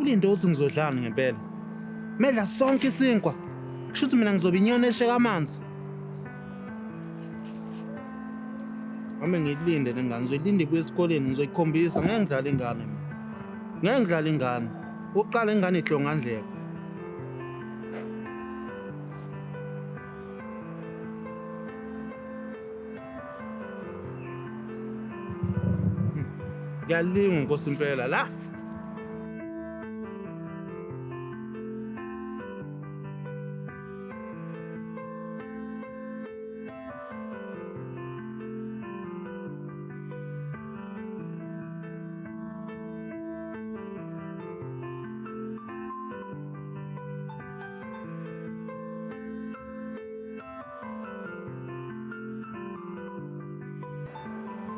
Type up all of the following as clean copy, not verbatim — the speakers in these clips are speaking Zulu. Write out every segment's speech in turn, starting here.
Ulinde uthi ngizodlani ngempela. Medla sonke isinkwa. Kusho ukuthi mina ngizobe inyoni ehleka amanzi. Mame ngiyilinde le ngane, ngizoyilinda ibuye esikoleni, ngizoyikhombisa. Ngeke ngidlale ingane mina. Ngeke ngidlale ingane. Uqala ingane ihlongandleka. Ngiyalingwa Nkosi impela la.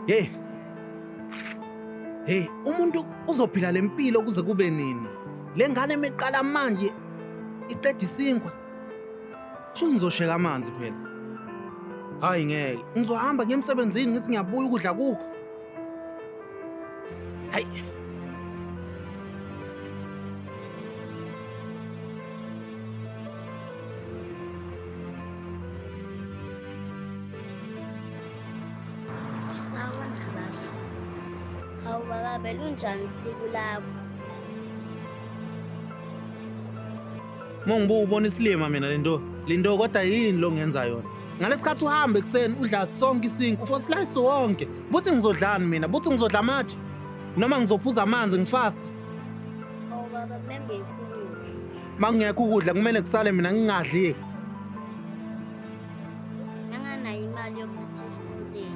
Hey. Hey, umuntu uzophila lempilo kuze kube nini? Le ngane emiqala manje iqeda isinkwa. Sho ngizosheka amanzi phela. Hayi ngeke. Ngizohamba ngiye emsebenzini ngithi ngiyabuya ukudla kukho. Hayi. Sawubona baba. Hawu baba belunjani usuku lakho? Uma ngibuka ubona isilima mina lento. Lindo kodwa yini lo ngenza yona? Ngalesikhathi uhamba ekuseni udla sonke isinkwa, ufo slice wonke. Buthi ngizodlani mina? Buthi ngizodla amatshe? Noma ngizophuza amanzi ngifast? Hawu baba bengekho ukudla. Makungekho ukudla kumele kusale mina ngingadli. Nganganayo imali yokuphatha esikoleni.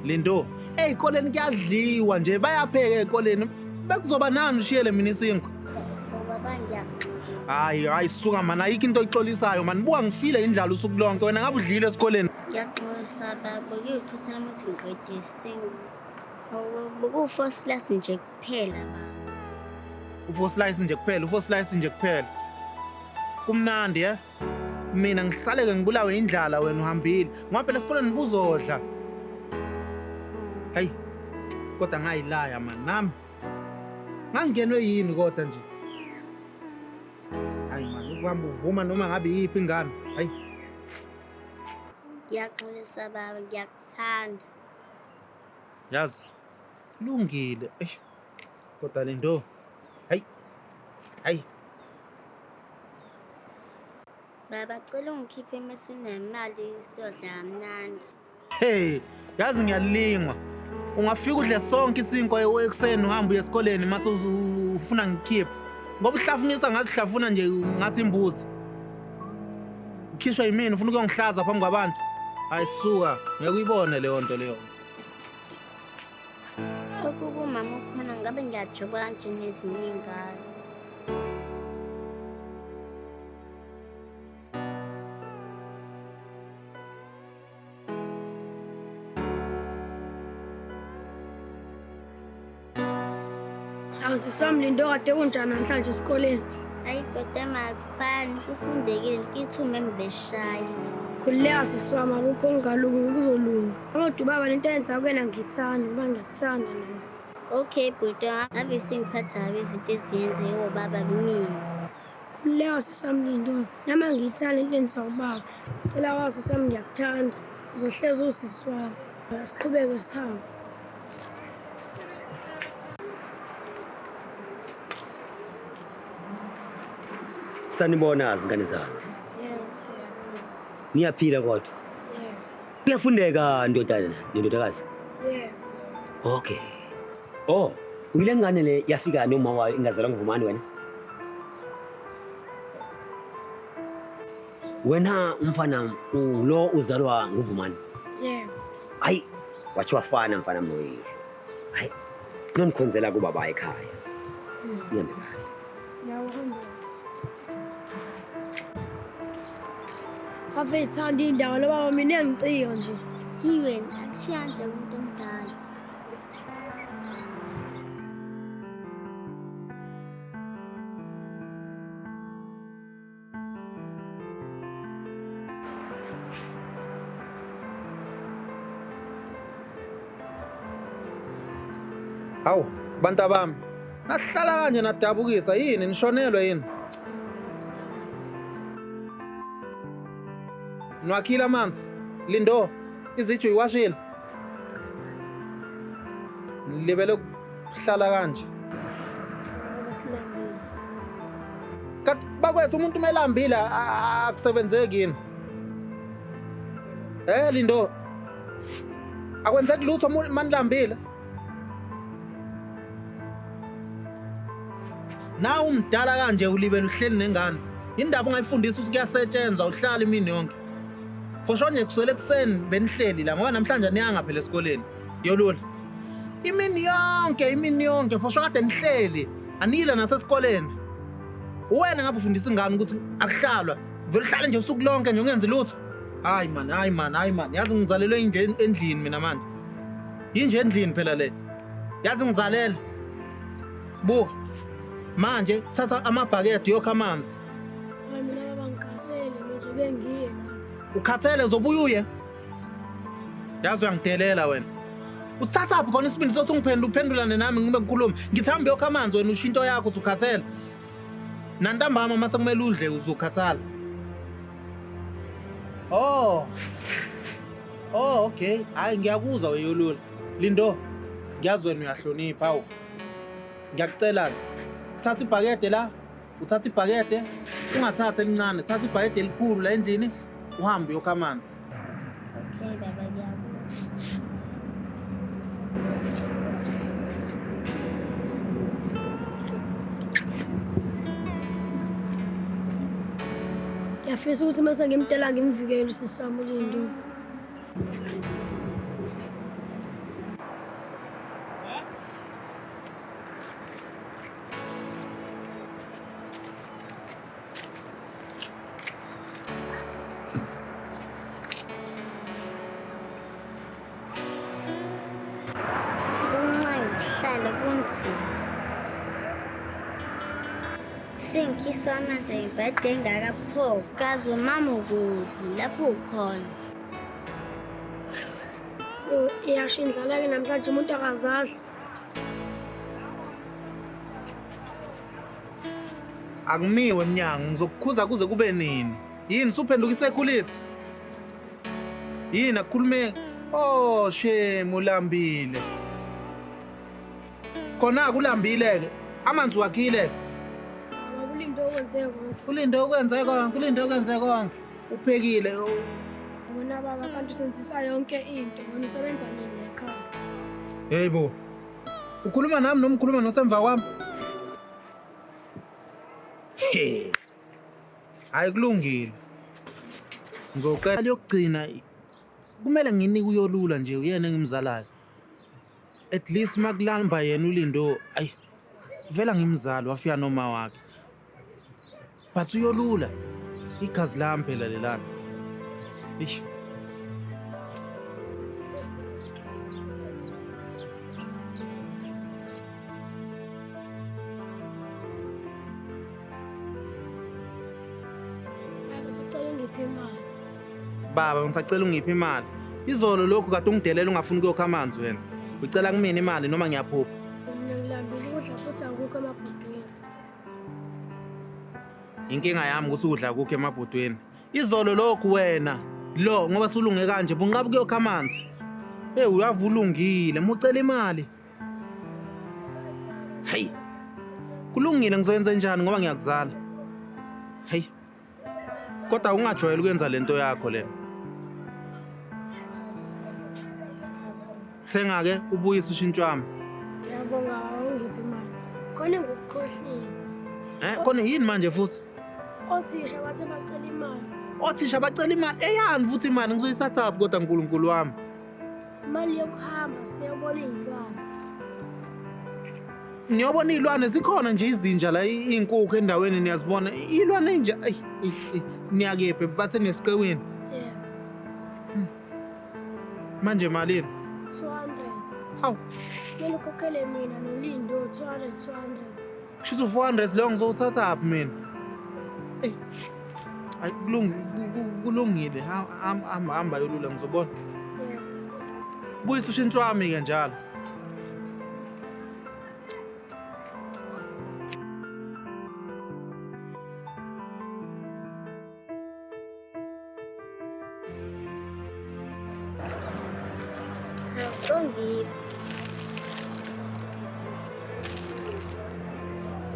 Lindo, ey'koleni kuyadliwa nje bayapheka ey'koleni. Bekuzoba nani ushiyele mina isinkwa? Hawu baba ngiyaxolisa. Hayi, hayi suka mani, ayikho into oyixolisayo mani. Buka ngifile indlala usuku lonke wena ngabe udlile esikoleni. Ngiyaxolisa baba, kuyiphutha lami ukuthi ngiqede isinkwa. Hawu bekuwu-four slice nje kuphela baba. U-four slice nje kuphela, u-four slice nje kuphela. Kumnandi eh? Mina ngisaleke ngibulawe indlala wena uhambile. Ngoba phela esikoleni buzodla. Hayi. Kodwa ngayilaya man nami. Ngangingenwe yini kodwa nje? Hayi man ukuhamba uvuma noma ngabe iyiphi ingane. Hayi. Ngiyaxolisa baba, ngiyakuthanda. Yazi. Lungile. Eish. Kodwa Lindo. Hayi. Hayi. Baba cela ungikhiphe uma sinemali siyodla kamnandi. Hey, yazi ngiyalingwa. Ungafika udle sonke isinkwa ekuseni uhambe uye esikoleni mase ufuna ngikhiphe. Ngoba uhlafunisa ngathi uhlafuna nje ngathi imbuzi. Ukhishwa yimina ufuna ukuyongihlaza phambi kwabantu. Hayi suka, ngeke uyibone leyo nto leyo. Lokhu kumama ukhona ngabe ngiyajoba kanje nezinye iy'ngane. Awu sisi wami Lindo kade kunjani namhlanje esikoleni? Hayi kodwa makufani kufundekile nje kithume mbeshaya. Khululeka sisi wami akukho okungalungi kuzolunga. Kodwa ubaba lento ayenza kuyena ngiyithanda ngoba ngiyakuthanda nami. Okay bhuti ave singiphatha kabi izinto eziyenzeke obaba kumina. Khululeka sisi wami Lindo nami angiyithandi into enziwa ubaba. Cela wazi sisi wami ngiyakuthanda. Uzohlezi usisi wami. Siqhubeke sihambe. Sanibona zingane zami. Yebo, siyabonga. Niyaphila kodwa? Yebo. Kuyafundeka ndodana nendodakazi? Yebo. Okay. Oh, uyile ngane le yafika noma wayo ingazalwa nguvumani wena? Wena mfana lo uzalwa nguvumani? Yebo. Hayi, wathi wafana mfana mnoyihlo. Hayi, nonikhonzela kubaba ekhaya. Nihambe kahle. Ngiyawuhamba. Ave ithanda indawo lo baba mina engicika nje. Hi wena akushiya nje umuntu omdala. Hawu, bantu bami. Nahlala kanje nadabukisa yini nishonelwe yini? Nwakhile amanzi. Lindo, izitshu uyiwashile. Nilibele ukuhlala kanje. Baba silambile. Kanti bakwethu umuntu umelambile akusebenzeki yini? Eh Lindo. Akwenzeki lutho manilambile. Na umdala kanje ulibele uhleli nengane. Indaba ungayifundisa ukuthi kuyasetshenzwa uhlala imini yonke. For sure nje kuswele ekuseni benihleli la ngoba namhlanje aniyanga phela esikoleni. Yolula. Imini yonke, imini yonke for sure kade nihleli. Aniyile nasesikoleni. Uwena ngabe ufundisa ingane ukuthi akuhlalwa. Vele uhlale nje usuku lonke nje ungenzi lutho. Hayi man, hayi man, hayi man. Yazi ngizalelwe inje endlini mina manje. Yinje endlini phela le. Yazi ngizalele. Buka. Manje thatha amabhakede yokha amanzi. Hayi mina baba ngikhathele manje bengiye la. Ukhathele uzobuya uye. Yazi uyangidelela wena. Usithathaphi khona isibindi sosungiphendula uphendulane nami ngibe ngikhuluma. Ngithi hambe yokha amanzi wena usho into yakho uthi ukhathele. Nantambama mase kumele udle uzokhathala. Oh. Oh okay. Hayi ngiyakuzwa weyolula. Lindo, ngiyazi wena uyahlonipha awu. Ngiyakucela ke. Thatha ibhakede la, uthatha ibhakede, ungathathi elincane, thatha ibhakede elikhulu la endlini, uhambe uyokha amanzi. Okay baba ngiyakuzwa. Ngiyafisa ukuthi uma sengimdala ngimvikele usisi wami uLindo. Kunxa yokuhlala kunzima. Sengikhiswa amanzi ngibhade engaka pho. Kazi umama ukuphi lapho ukhona. Oh, iyasho indlala-ke namhlanje umuntu akazadla. Akumiwe emnyango, ngizokukhuza kuze kube nini? Yini usuphenduka isekhulithe? Yini akukhulumeki? Oh shame ulambile. Khona kulambile ke. Amanzi wakhile ke. Baba ulinde okwenze konke. Ulinde ukwenze konke, ulinde ukwenze konke. Uphekile. Wena baba abantu usenzisa yonke into. Wena usebenza nini ekhaya? Hey bo. Ukhuluma nami noma ukhuluma nosemva kwami? He. Hayi kulungile. Ngizoqeda yokugcina kumele nginike uyolula nje uyena engimzalayo. At least makulamba yena uLindo ayi vela ngimzali wafika noma wakhe. But uyolula igazi lami phela lelana. Eish. Baba sicela ungiphe imali. Baba ngisacela ungiphe imali. Izolo lokhu kade ungidelela ungafuni ukuyokha amanzi wena. Ucela kumina imali noma ngiyaphupha. Mina ngilambile ukudla futhi akukho emabhodweni. Inkinga yami ukuthi ukudla akukho emabhodweni. Izolo lokhu wena lo ngoba sulunge kanje bunqaba ukuyokha amanzi. Hey uyavulungile, mucela imali. Hey. Kulungile ngizoyenza njani ngoba ngiyakuzala. Hey. Kodwa ungajwayeli ukwenza lento yakho le. Thenga ke ubuyise ushintsho wami. Ngiyabonga ungiphe imali. Khona ngikukhohliwe. Eh khona yini manje futhi? Othisha bathe bacela imali. Othisha bacela imali eyani futhi imali ngizoyithathaphi kodwa uNkulunkulu wami. Imali yokuhamba siyobona iy'lwane. Niyobona iy'lwane zikhona nje izinja la iy'nkukhu endaweni niyazibona. Iy'lwane inja ayi niyakephi bathe nesiqewini. Yeah. Manje malini? 200. Hawu, Kumele ukhokhele mina noLindo 200 200. kusho ukuthi u-400 leyo ngizowuthathaphi mina? Eyi. Ayi kulungile. Hamba hamba yolula ngizobona. Yeah. Buyisa ushintsho wami ke njalo. Hawu, ungiphi.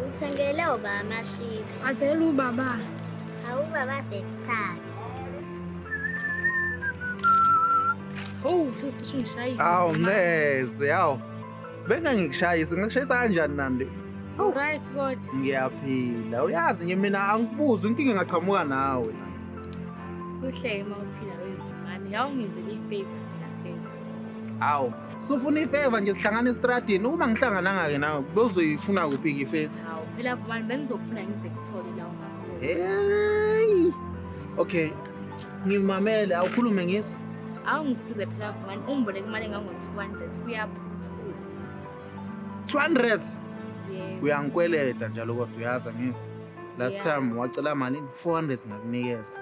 Uthengele ubaba amashipsi. Athela ubaba. Hawu ubaba bekuthanda. Hawu, uthi ungishayisa. Awu ncese, hawu. Bengangikushayisa, ngikushayisa kanjani Nandi? Hawu. Right kodwa. Ngiyaphila. Uyazi nje mina angikubuzi inkinga ingaqhamuka nawe. Kuhle uma uphila wevumani. Awungenzele i-favor phela mfethu. Hawu, sufuna i-favor nje sihlangana estradini. Uma ngihlangananga ke nawe, bewuzoyifuna kuphi ke i-favor? Hawu, phela Vumani bengizokufuna ngize kuthole la ungakhona. Hey. Okay. Ngimamele, awukhulume ngizwe. Awungisize phela Vumani, ungiboleke imali engango-200 kuyaphuthuma. 200. Yebo. Uyangikweleta njalo kodwa uyazi angithi. Last Yeah. time wacela malini? 400 ngakunikeza.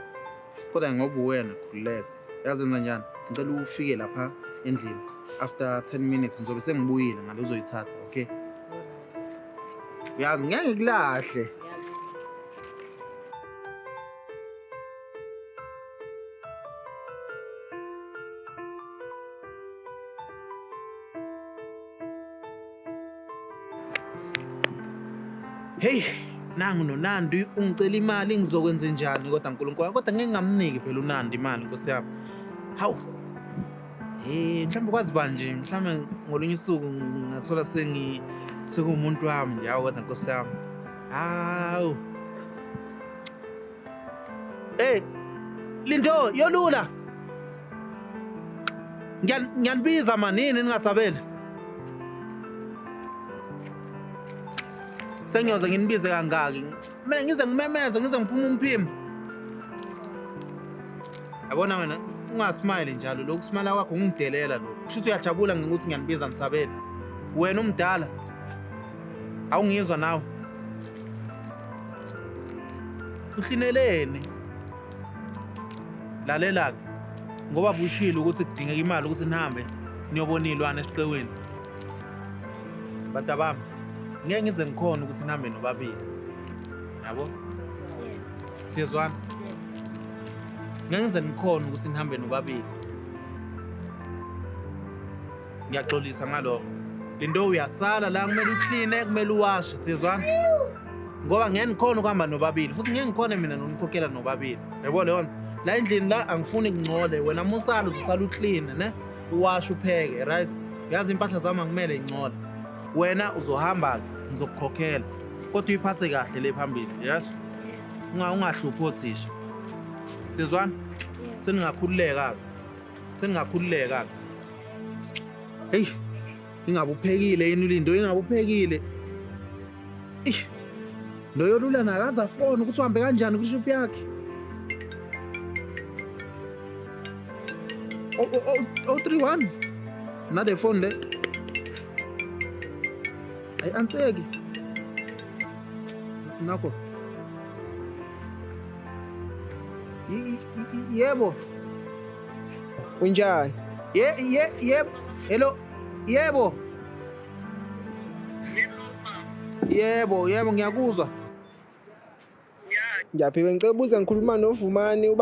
Kodwa ngoba uwena khululeka. Yazi enza njani? Ngicela ufike lapha endlini. After 10 minutes ngizobe sengibuyile ngale uzoyithatha, okay? Uyazi ngeke ngikulahle. Hey, nangu noNandi ungicela imali ngizokwenza njani kodwa uNkulunkulu kodwa ngeke ngamniki phela uNandi imali Nkosi yami. Hawu. Eh, mhlawumbe kwazi bani nje, mhlawumbe ngolunye usuku ngathola sekuwumuntu wami nje, hawu kodwa Nkosi yami. Hawu. Eh, Lindo, yolula. Ngiyanibiza man, yini ningasabeli? Sengiyoze nginibize kangaki? Mina ngize ngimemeze, ngize ngiphume umphimbo. Yabona wena ungasmile njalo, lokhu smile kwakho ungidelela lokhu. Kusho ukuthi uyajabula ngokuthi ngiyanibiza nisabele. Wena umdala. Awungizwa nawe. Uhlineleni? Lalela-ke. Ngoba bushilo ukuthi kudingeka imali ukuthi nihambe niyobona iy'lwane esiqiwini. Bantu bami, ngeke ngize ngikhone ukuthi nihambe nobabili. Yabo? Siyezwana? Ngeke ngize nikhone ukuthi nihambe nobabili. Ngiyaxolisa ngalokho. Lindo uyasala la, kumele ukline, kumele uwashe, siyezwana? Ngoba ngeke nikhone ukuhamba nobabili, futhi ngeke ngikhone mina nonikhokhela nobabili. Yabo leyo nto? La endlini la angifuni kungcole, wena musala uzosala ukline, ne? Uwashe upheke, right? Yazi impahla zami angimele ingcole. Wena uzohamba-ke, ngizokukhokhela. Kodwa uyiphathe kahle le phambili, yes? Ungahluphi othisha. Sizwana? Seningakhululeka-ke. Seningakhululeka-ke. Hey, ingabe uphekile yini uLindo, ingabe uphekile. Eish. Loyo lula nakaze afone ukuthi uhambe kanjani kwi-trip yakhe. 031. Nale phone le. Ayi-answeki. Nakho. Yebo. Unjani? Ye ye yebo. Hello. Yebo. Yebo, yebo ngiyakuzwa. Ngiyaphila, ngicela ukubuza ngikhuluma noVumani ubaba.